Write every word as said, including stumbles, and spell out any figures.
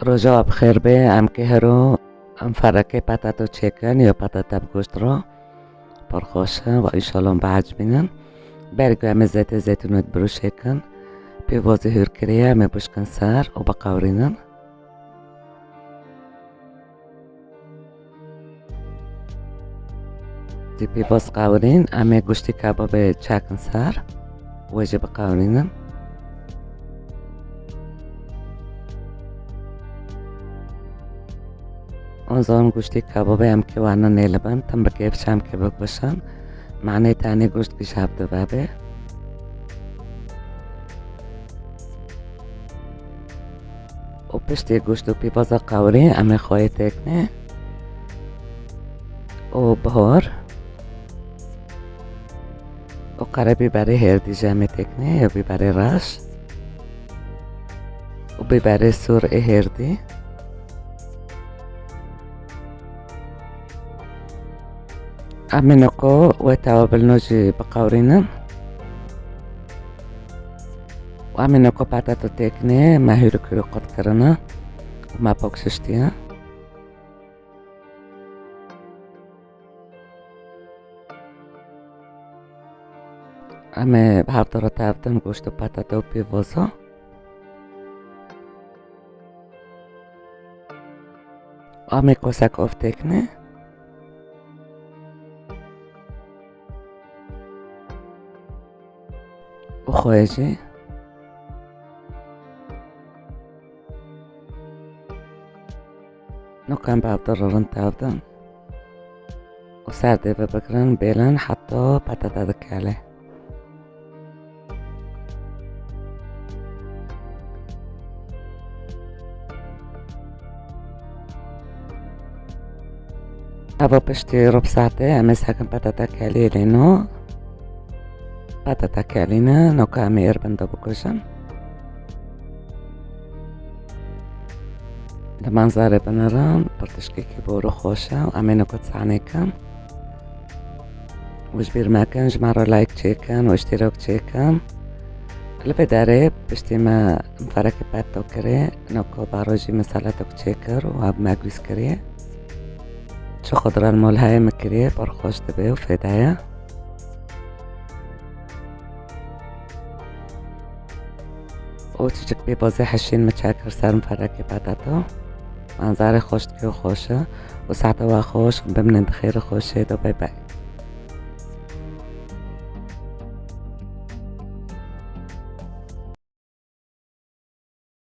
Roja we bi xêr be, em kê hero em ferekê patato çêkin, ya patata bi goşt re. Pir xweş e, we înşallah biecibînin. Berê ku em ê zeytê zeytûnê di birûşê kin. Pêvozî hûr kiriye, em ê bişkin ser û biqewirînin. Di pêvoz qewirîn, em ê goştê kebabê çekin ser, wê jî biqewirînin. Onzan goştê kebabê em kê wana nêlibin, tim bi kêf çem kê bikuşin. Manê tenê goşt kî ji hev dive bê. Û piştî goşt û pîvaza qewirî em ê xweyê têknê û bihor û qere bîberê hêrdî jî em ê têknê, ya bîberê reş û bîberê sor ê hêrdî. Em ê noko wê tewabilno jî biqewirînin. Û em ê noko patato têknê, me hûrû hûrû qut kirine û me pok şiştiye. Em ê bi hev de re tevdin goşt û patato û pêvoza. Em ê kosek ov têknê. Û xwê jî. Nokan bi hev de re rind tevdin. Û ser dê ve bigirin, bêlin heta patata dikelê. Eva piştî rûb saetê em ê sekin patata keliyê lêno. Patata kelîne, noka em ê ir bin de bikujin. Di manzarê binirin, pirtişkekî bor û xweş e û em ê noko çanê kin. Û ji bîr mekin, ji me re like çêkin û îştîrak çêkin. Li vê derê piştî me ferekê peto kirê, noko barojî min seletok çêkir û ev me gûz kirê. Çi xudra li mol heye min kirê, pir xweş dibe û fêde ye. Û çiçik pêvozê hişîn min çekir ser min ferekê patato. Manzarê xweş dike û xweş e. Û saeta we xweş, bimînin di xêr û xweşê de. Bay bay.